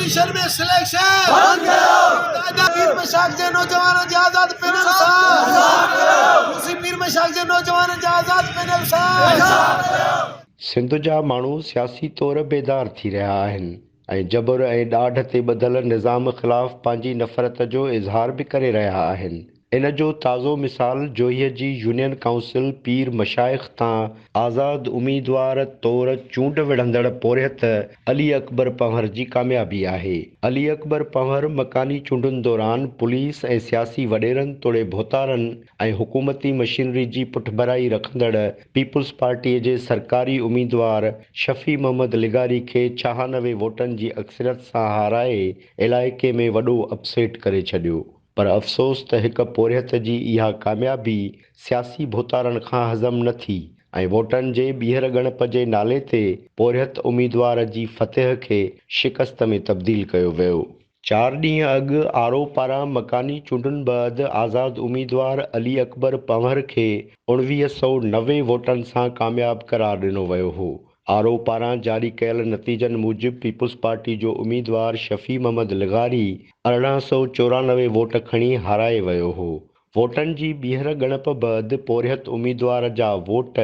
Commission ۾ selection بند ڪيو. دادا پير مشاق جي نوجوانن جي آزاد پينل سان انصاف ڪيو. يوسي پير مشاق جي نوجوانن جي آزاد پينل سان انصاف ڪيو. سنڌ جا ماڻهو سياسي طور بيدار ٿي رهيا آهن ۽ جبر ۽ ڏاڍ تي ٻڌل نظام خلاف پنهنجي نفرت جو اظهار به ڪري رهيا آهن. ان جو تازو مثال جوهيء جي يونين ڪائونسل پير مشائخ تان آزاد اميدوار طور چونڊ وڙهندڙ پورهيت علي اڪبر پنهور جي ڪاميابي آهي. علي اڪبر پنهور مڪاني چونڊن دوران پوليس ۽ سياسي وڏيرن توڙي ڀوتارن ۽ حڪومتي مشينري جي پٺڀرائي رکندڙ پيپلز پارٽي جي سرڪاري اميدوار شفيع محمد لغاري کي 96 ووٽن جي اڪثريت سان هارائي علائقي ۾ وڏو اپسيٽ ڪري ڇڏيو. پر افسوس ته هڪ پورهيت جي اها ڪاميابي سياسي ڀوتارن کان هضم نه ٿي ۽ ووٽن جي ٻيهر ڳڻپ جي نالي تي پورهيت اميدوار جي فتح کي شڪست ۾ تبديل ڪيو ويو. چار ڏينهن اڳ آر او پاران مڪاني چونڊن بعد آزاد اميدوار علي اڪبر پنهور کي 1990 ووٽن سان ڪامياب قرار ڏنو ويو هو. آر او پاران جاري ڪيل نتيجن موجب پيپلز پارٽي جو اميدوار شفيع محمد لغاري 1894 ووٽ کڻي هارائي ويو هو. ووٽن جي ٻيهر ڳڻپ بعد پورهيت اميدوار جا ووٽ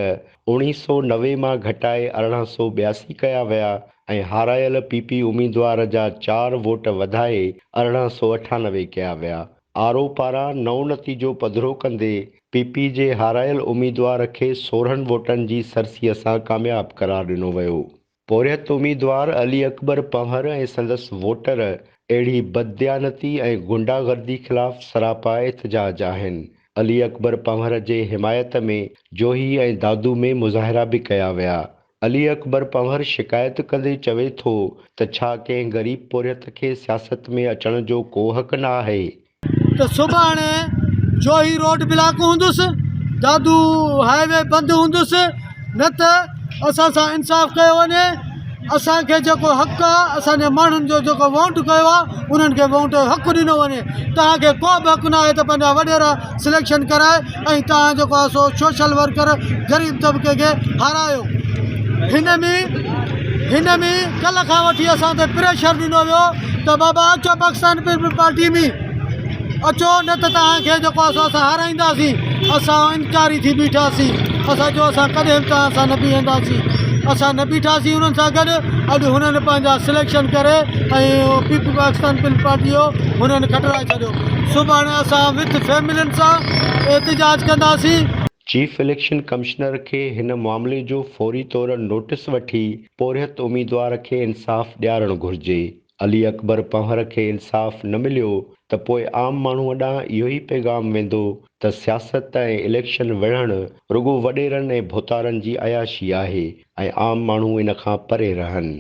1990 مان گهٽائي 1882 ڪيا ويا ۽ هارايل پي پي اميدوار جا چار ووٽ وڌائي 1898 ڪيا ويا. آر او پاران نئون نتيجو پڌرو ڪندي پي پي جي هارايل اميدوار کي 16 ووٽن جي سرسيء سان ڪامياب قرار ڏنو ويو. پورهيت اميدوار علي اڪبر پنهور ۽ سندس ووٽر اهڙي بدديانتي ۽ غنڊا گردي خلاف سراپا احتجاج آهن. علي اڪبر پنهور جي حمايت ۾ جوهي ۽ دادو ۾ مظاهرا به ڪيا ويا. علي اڪبر پنهور شڪايت ڪندي چوي ٿو ته ڇا ڪنهن غريب پورهيت کي سياست ۾ اچڻ جو ڪو حق نه آهي؟ ته سڀاڻي جوهي روڊ بلاڪ هوندس، دادو هاء وي بند هوندس، نه ته اسان سان انصاف ڪيو وڃي، اسان کي جيڪو حق آ، اسان جي ماڻهن جو جيڪو ووٽ ڪيو آ، انهن کي ووٽ جو حق ڏنو وڃي، توهان کي ڪو به حق ناهي ته پنهنجا وڏيرا سليڪشن ڪرائي ۽ توهان جيڪو آ سو سوشل ورڪر غريب طبقي کي هارايو. هن ۾ هن ۾ ڪلهه کان وٺي اسان تي پريشر ڏنو ويو ته بابا اچو پاڪستان پيپلز پارٽي ۾ اچو نه ته توهان کي جيڪو آهي سو اسان هارائينداسين اسان انڪاري ٿي بيٺاسين اسان چيو اسان ڪڏهن به توهان سان نه بيهنداسين اسان نه بيٺاسين انهن سان گڏ اڄ هنن پنهنجا سليڪشن ڪري ۽ P P Pakistan peoples party جو هنن کٽرائي ڇڏيو سڀاڻي اسان وٿ فيملين سان احتجاج ڪنداسين. چيف اليڪشن ڪمشنر کي هن معاملي جو فوري طور نوٽيس وٺي پورهيت اميدوار کي انصاف ڏيارڻ گهرجي. علي اڪبر پنهور کي انصاف نه مليو ته پوء عام ماڻهوء ڏانهن اهو ئي پيغام ويندو ته سياست ۽ اليڪشن وڙهڻ رڳو وڏيرن ۽ ڀوتارن جي عياشي آهي ۽ عام ماڻهو ان کان پري رهن.